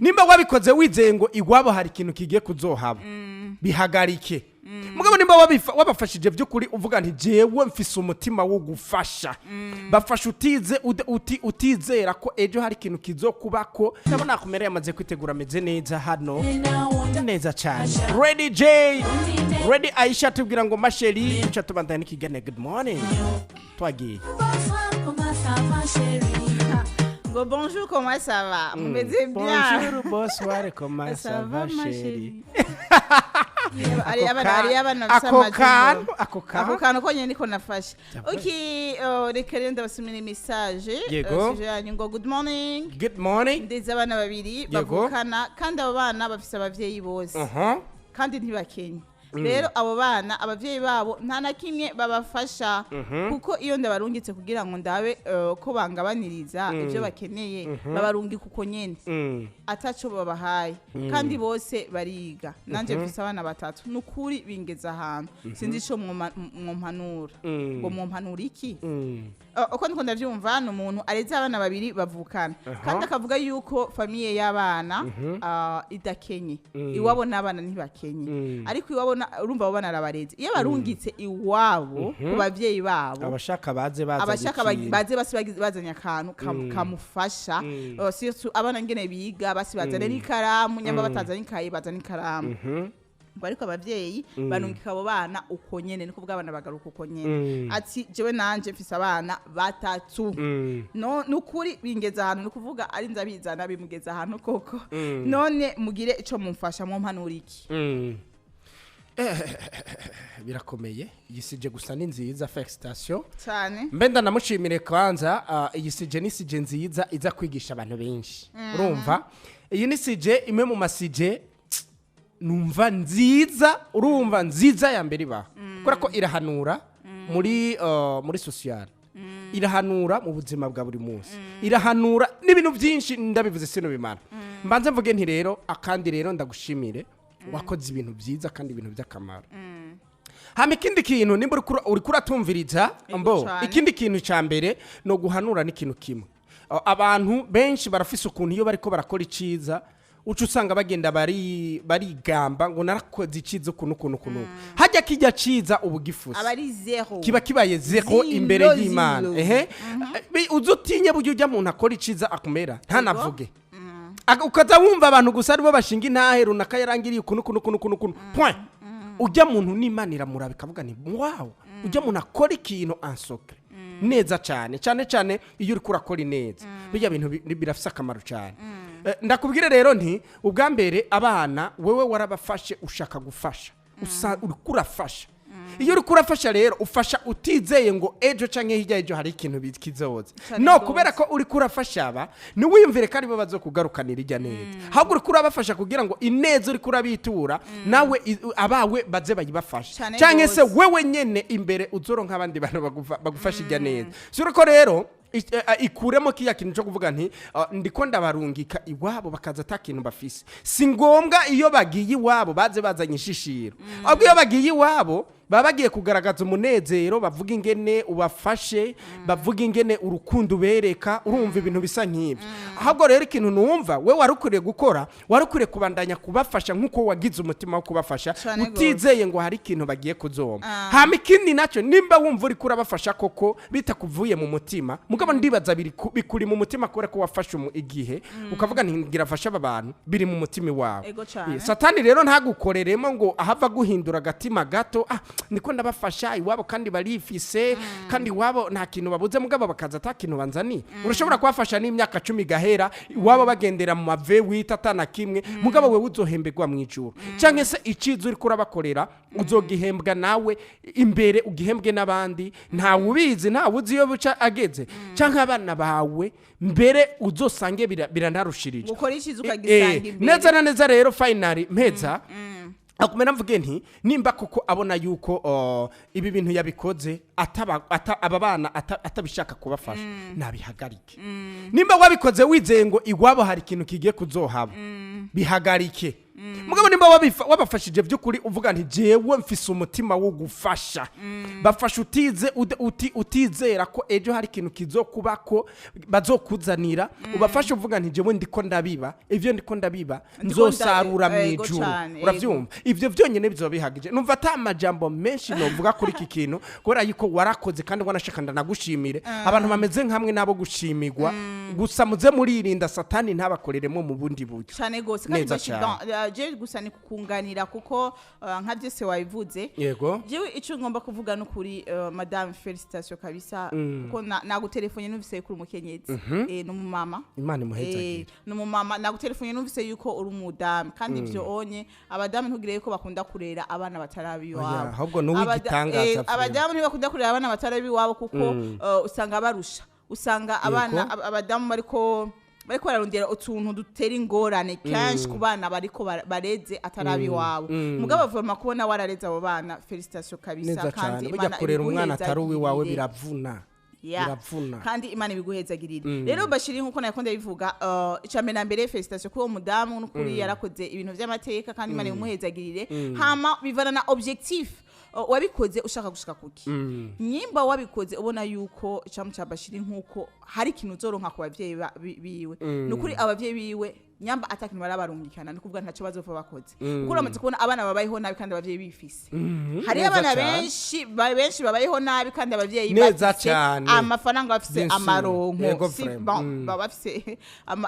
Nimba wabikoze wizeye ngo iwabo hari ikintu kigiye kuzohaba, bihagarike. Mugabo nimba wabafashije by'ukuri, uvuga nti: "Jewe mfise umutima wo gufasha", bafasha utizera ko ejo hari ikintu kizokubako. Ndabona akumera yamaze kwitegura, ameze neza hano, neza cyane. Ready J, ready Aisha, tubwira ngo: "Ma chérie", duca tubandanya n'ikiganiro. Good morning, twagiye. Ngo: "Bonjour, comment ça va?" Mumeze bien? Bonjour, bonsoir, comment Ça ça va, va, ma chérie? Ari abana, ari abana bafise Ako amajwi. kantu, ako Ako kantu. kantu konyene niko nafashe. Ok, reka rero ndabasomera message. Yego. Sujet yanyu ngo: "Good morning." Good morning. Ndeze abana babiri bavukana, kandi abo bana bafise abavyeyi bose, kandi ntibakenye. Rero abo bana, abavyeyi babo nta na kimwe babafasha, kuko iyo ndabarungitse kugira ngo ndabe ko bangabaniriza ibyo bakeneye, babarungika uko nyene, ataco babahaye, kandi bose bariga. Nanje mfise abana batatu. Nukuri bingeza ahantu sinzi ico mwompanura. Ngo mwompanura iki? Uko niko ndavyumva, ni umuntu areze abana babiri bavukana, kandi akavuga yuko famille y'abana idakenye, iwabo n'abana ntibakenye. Ariko iwabo urumva abo bana arabareze, iyo barungitse iwabo ku bavyeyi babo, abashaka baze bazanye abashaka ikintu. Baze basi bazanye akantu kamufasha. Surtout abana ngene biga, basi bazane n'ikaramu, nyamba batazanye ikayi bazane ikaramu. Ngo ariko abavyeyi barungika abo bana uko nyene, niko kuvuga abana bagaruka uko nyene. Ati: "Jewe nanje mfise abana batatu, no nukuri bingeza ahantu." Ni kuvuga ari nza bizana bimugeza ahantu koko. None mugire ico mumfasha, mumpanura iki? Birakomeye. Iyi sujet gusa ni nziza, félicitations. Cyane. Mbe ndanamushimire kwanza. Iyi sujet ni sujet nziza iza kwigisha abantu benshi. Urumva, iyi ni sujet imwe mu ma sujets numva nziza, urumva, nziza ya mbere ibaho, kubera ko irahanura muri social, irahanura mu buzima bwa buri munsi, irahanura n'ibintu byinshi. Ndabivuze sino bimara. Mbanze mvuge nti rero akandi rero ndagushimire, wakoze ibintu byiza kandi ibintu by'akamaro. Hama ikindi kintu, nimba uriko uratumviriza, mbo Cane. ikindi kintu cya mbere no guhanura n'ikintu kimwe. Abantu benshi barafise ukuntu iyo bariko barakora iciza, uca usanga bagenda barigamba ngo: "Narakoze iciza ukuntu ukuntu ukuntu." Hajya kijya ciza ubu gifuse Aba ari zéro. Kiba kibaye zéro Zero, imbere y'Imana. Zero. Ehe. Uzi utinye buryo ujya muntu akora iciza akumera ntanavuge. Ukaza wumva abantu gusa aribo bashinga intahe: "Runaka yarangiriye ukuntu ukuntu ukuntu ukuntu ukuntu." Point. Ujya muntu n'Imana iramuraba ikavuga ni: "Wow, ujya muntu akora ikintu en secret neza cyane cyane cyane." Iyo uri kurakora ineza, bijya bintu birafise akamaro cyane. Ndakubwire rero nti ubwa mbere abana wewe warabafashe, ushaka gufasha, uri kurafasha. Iyo uri kurafasha rero, ufasha utizeye ngo ejo canke hirya ejo hari ikintu kizoza. Cane No gose. Kubera ko uri kurafasha aba, ntiwiyumvire ko aribo bazokugarukanira ijya neza, ahubwo uri kurabafasha kugira ngo ineza uri kurabitura nawe abawe baze bayibafashe, Cane canke se gose. wewe nyene imbere uzoronka abandi bantu bagufasha ijya neza. Si ko rero ikuremo kiya kintu cyo kuvuga nti: "Ndiko ndabarungika iwabo bakaza ata kintu bafise." Si ngombwa iyo bagiye iwabo baze bazanye ishishiro, ahubwo iyo bagiye iwabo baba bagiye kugaragaza umunezero, bavuga ingene ubafashe, bavuga ingene urukundo ubereka. Urumva, ibintu bisa nk'ibyo. Ahubwo rero ikintu numva we wari ukwiriye gukora, wari ukwiriye kubandanya kubafasha nk'uko wagize umutima wo kubafasha, Cane gose. utizeye ngo hari ikintu bagiye kuzoma. Hama ikindi nacyo, nimba wumva uri kurabafasha koko bitakuvuye mu mutima, mugabo ndibaza bikuri mu mutima, kubera ko wafashe igihe ukavuga nti: "Ngira afashe aba bantu", biri mu mutima wawe. Ego cane. Satani rero ntagukoreremo ngo ahava guhindura agatima gato: "Ah, niko ndabafasha iwabo kandi barifise, kandi iwabo nta kintu babuze", mugabo bakaza ata kintu banzaniye. Urashobora kubafasha n'imyaka 10 gahera iwabo bagendera mu mave wita atana kimwe, mugabo wewe uzohemberwa mu ijuru, cyangwa se iciza uriko urabakorera uzogihembwa nawe imbere, ugihembwe n'abandi. Ntawe ubizi, ntawe uzi iyo buca ageze, cyangwa abana bawe mbere uzosange biranarushirije. Gukora iciza ukagisanga imbere. Neza na neza. Rero finally mpeza akumena mvuge nti nimba koko abona yuko ibi bintu yabikoze aba bana atabishaka kubafasha, nabihagarike. Nimba wabikoze wizeye ngo iwabo hari ikintu kigiye kuzohaba, bihagarike. Mugabo nimba wabafashije by'ukuri, uvuga nti jewe mfise umutima wo gufasha, bafasha utize utizera ko ejo hari ikintu kizokubako bazokuzanira. Ubafasha uvuga nti jewe ndiko ndabiba, ivyo ndiko ndabiba nzosarura mu ijuru. Uravyumva? Ivyo byonyene bizoba bihagije. Numva ata majambo menshi novuga kuri iki kintu, kubera yuko warakoze kandi wanashaka ndanagushimire. Abantu bameze nkamwe nabo gushimirwa gusa, muze muririnda Satani ntabakoreremo mu bundi buryo. Cyane gose. Kandi je gusa ni kukunganira, kuko nka byose wabivuze. Jewe icyo ngomba kuvuga nukuri, madame, félicitation kabisa, kuko nagutelefone numvise yuko uri umukenyezi, no mumama. Imana imuhezagire. No mumama, nagutelefone numvise yuko uri umudamu, kandi ivyo onye abadamu ntugire yuko bakunda kurera abana batarabi iwabo. Ahubwo n'uwigitangaza. Abadamu ntibakunda kurera abana batarabi iwabo, kuko usanga barusha, usanga abana abadamu bariko bararondera utuntu dutera ingorane kenshi ku bana bariko bareze atarabi iwabo. Mugabo voma kubona warareze abo bana, félicitation kabisa. Kandi Imana, kurera umwana atari uwiwawe biravuna. Biravuna. Kandi Imana ibiguhezagirire. Rero Bashiri, nkuko nakunda bivuga, icambere na mbere, félicitation kuri uwo mudamu, n'ukuri yarakoze ibintu vy'amateka, kandi Imana ibimuhezagirire. Hama bivana na objectif wabikoze ushaka gushika kuki. Nyimba wabikoze ubona yuko icamu ca Bashiri, nkuko hari ikintu uzoronka ku bavyeyi biwe, nukuri abavyeyi biwe nyamba atakintu barabarungikana, ni kuvuga ntacyo bazova bakoze, kuko uramaze kubona abana babayeho nabi kandi abavyeyi bifise. Hari abana benshi benshi babayeho nabi kandi abavyeyi bafise amafaranga, bafise amaronko, si bon, baba bafise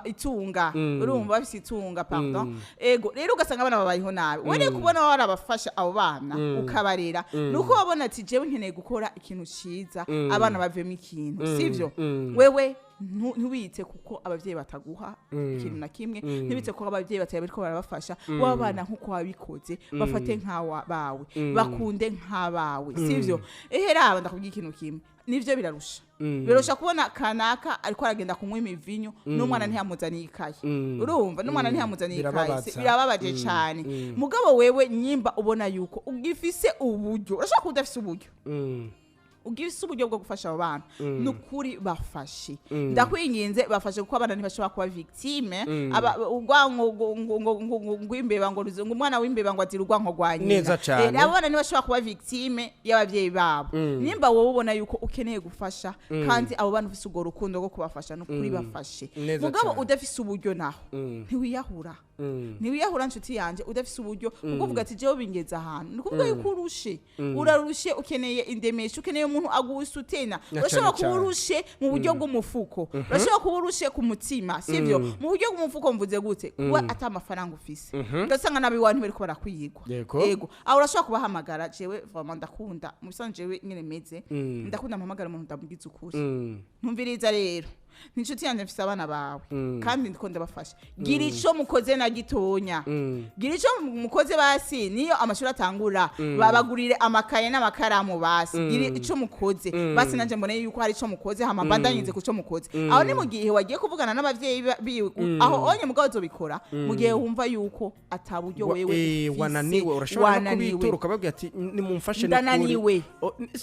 itunga, urumva, bafise itunga, pardon. Ego rero ugasanga abana babayeho nabi. We rero kubona warabafasha abo bana ukabarera, nuko wabona ati jewe nkeneye gukora ikintu ciza, abana bavemo ikintu, sivyo? Wewe ntiwite kuko abavyeyi bataguha ikintu na kimwe, ntibite kuko abavyeyi batari bariko barabafasha. Wabana nkuko wabikoze, bafate nkawa bawe, bakunde nkabawe, sivyo? Ehe, raba, ndakubwira ikintu kimwe, nivyo birarusha, birarusha kubona kanaka ariko aragenda kunywa imivinyo n'umwana ntiyamuzaniye ikaye, urumva, n'umwana ntiyamuzaniye ikaye, birababaje cyane. Mugabo wewe nyimba ubona yuko ugifise uburyo, urashobora kuba udafise uburyo, ugifise uburyo bwo gufasha abo bana, nukuri bafashe, ndakwinginze bafashe, kuko abana ntibashobora kuba victime. Aba urwanko ngo imbeba ngo ngo umwana w'imbeba ngo azira urwanko rwa nyina. Abo bana ntibashobora kuba victime y'abavyeyi babo. Nimba wowe ubona yuko ukeneye gufasha kandi abo bana ufise urwo rukundo rwo kubafasha, nukuri bafashe. Mugabo udafise uburyo naho, ntiwiyahura, ntiwiyahura nshuti yanje. Udafise uburyo, kuko uvuga ati jewe bingeza ahantu, ni kuvuga yuko urushe, urarushe, ukeneye indemesho, ukeneye umuntu agusutena. Urashobora kuba urushe mu buryo bw'umufuko, urashobora kuba urushe ku mutima, sivyo? Mu buryo bw'umufuko mvuze gute? Kuba ata amafaranga ufise, ugasanga nabi wantu bariko barakwiyigwa. Yego, aho urashobora kubahamagara. Jewe vraiment ndakunda, mu bisanzwe jewe nyene meze ndakunda mpamagara umuntu ndamubwiza ukuri. Ntumviriza rero, n'inshuti yanjye, mfise abana bawe kandi ndiko ndabafasha, gira ico mukoze na gitonya, gira ico mukoze basi niyo amashuri atangura, babagurire amakaye n'amakaramu, basi gira ico mukoze, basi nanje mbone yuko hari ico mukoze, hama mbandanyirize ku co mukoze. Aho ni mu gihe wagiye kuvugana n'abavyeyi biwe aho onye. Mugabo uzobikora mu gihe wumva yuko ataburyo wewe ufise. Wananiwe, urashobora no kubitura ukababwira ati nimumfashe. Ndananiwe.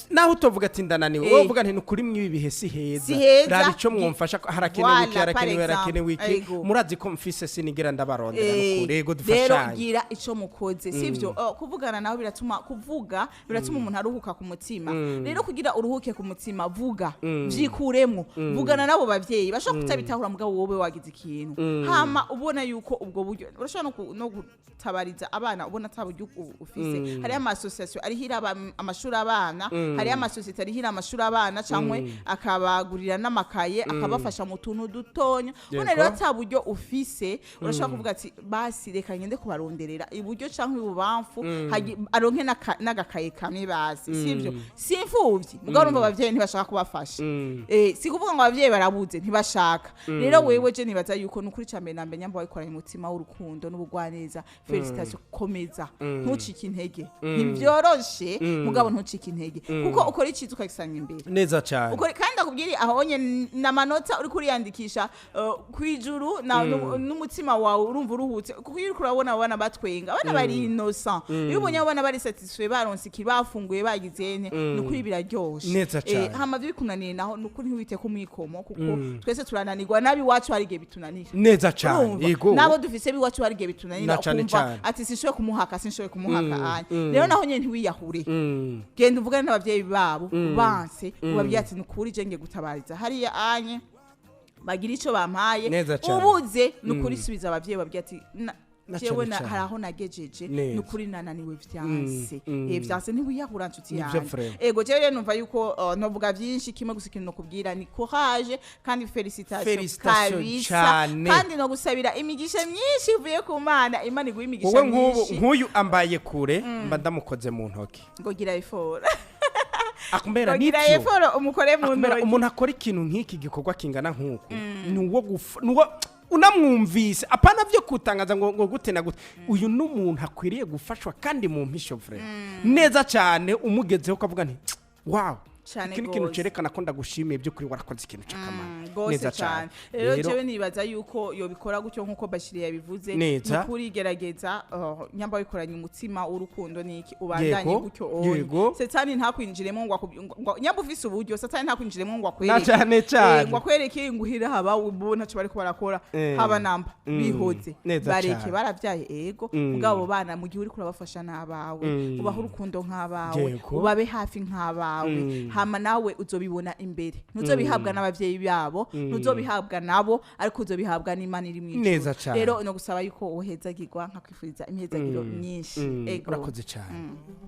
Naho utovuga ati ndananiwe, wowe uvuga nti nukuri mwibi bihe si heza, Si heza. Raba ico mwomfasha, harakenewe iki, Voilà, harakenewe, par harakenewe iki. exemple. Murazi ko mfise, sinigera ndabarondera, nukuri yego Rero dufashanye. Gira ico mukoze, sivyo? Kuvugana nawe biratuma, kuvuga biratuma umuntu aruhuka ku mutima. Rero kugira uruhuke ku mutima, vuga, vyikuremwo, vugana nabo bavyeyi. Bashobora kutabitahura, mugabo wowe wagize ikintu, hama ubona yuko ubwo buryo urashobora no gutabariza abana ubona ata buryo ufise. Hariyo ama association arihira amashuri abana, hariyo amasosiyete arihira amashuri abana canke akabagurira n'amakaye, akabafasha mu tuntu dutonya. Ubona rero ata buryo ufise, urashobora kuvuga ati basi reka ngende kubaronderera iburyo canke ibubamfu, aronke n'agakaye kamwe basi, sivyo? Si imfuvyi, mugabo urumva abavyeyi ntibashaka kubafasha. Si kuvuga ngo abavyeyi barabuze, ntibashaka. Rero wewe je nibaza yuko nukuri ca mbere na mbere, nyamba wabikoranye umutima w'urukundo n'ubugwaneza, félicitation, komeza, ntucike intege. Ntibyoroshe, mugabo ntucike intege, kuko ukora iciza ukagisanga imbere. Neza cyane. Ukora kandi akubwira aho onye n'amanota. Amanota uri kuriyandikisha kwijuru n'umutima wawe urumva uruhutse, kuko iyo uriko urabona abana batwenga, abana bari innocent, iyo ubonye abana bari satisfait, baronse iki, bafunguye, bagize ene, ni ukuri biraryoshe. Neza cane. Hama bikunaniye naho, ni ukuri ntiwite ku mwikomo, kuko twese turananirwa, nabi iwacu hari igihe bitunanira. Neza cane. Urumva? Nabo dufise biwacu hari igihe bitunanira, Na cane ukumva cane. ati sinshoboye kumuhaka, sinshoboye kumuhaka anya. Rero naho nyene ntiwiyahure, genda uvugane n'abavyeyi babo banse, ubabwire ati nukuri je ngiye gutabariza hariya anye bagira ico bampaye. Neza cane. Ubuze, nukuri subiza abavyeyi, babwire ati Na jewe cane cane. hari aho nagejeje, nukuri nananiwe, vyanse. Vyanse, ntiwiyahura, nshuti Nivyo yanjye. Vraiment. Ego, jewe rero numva yuko novuga vyinshi, kimwe gusa, ikintu nokubwira ni courage kandi félicitation. Félicitation Kabisa. cane. Kandi no gusabira imigisha myinshi ivuye ku Mana, Imana iguha imigisha Wowe nk'ubu myinshi. nk'uyu ambaye kure, mba ndamukoze mu ntoki. Ngo gira effort. Akumbera Ngo gira nivyo. effort, umukore mu Akumbera ntoki. umuntu akora ikintu nk'iki, gikorwa kingana nk'uku, ni uwo gufa, ni uwo unamwumvise, apana byo kutangaza ngo gute na gute. Uyu ni umuntu akwiriye gufashwa kandi mu mpisho, vraiment. Neza cyane, umugezeho ukavuga nti wow. Cane Iki ni ikintu gose. cerekana ko ndagushimiye, by'ukuri warakoze ikintu cy'akamaro. Gose Neza cyane. cyane. Rero jewe nibaza yuko yobikora gutyo nkuko Bashiri yabivuze. Neza. Nukuri gerageza, nyamba wikoranye umutima w'urukundo niki, ubandanye gutyo onye. Satani ntakwinjiremo ngo nyamba ufise uburyo, Satani ntakwinjiremo ngo akwereke. Na cane cane. Ngo akwereke ngo uhira haba ubu ntaco bariko barakora. Haba namba bihoze. Neza Bareke, cane. baravyaye, ego. Mugabo bana, mu gihe uriko urabafasha n'abawe, ubaha urukundo nk'abawe, ubabe hafi nk'abawe. Hama nawe uzobibona imbere, ntuzobihabwa n'abavyeyi babo, ntuzobihabwa nabo, ariko uzobihabwa n'Imana iri mw'ijuru. Neza cane. Rero no gusaba yuko wohezagirwa, nkakwifuriza imihezagiro myinshi. Ego. Urakoze cyane.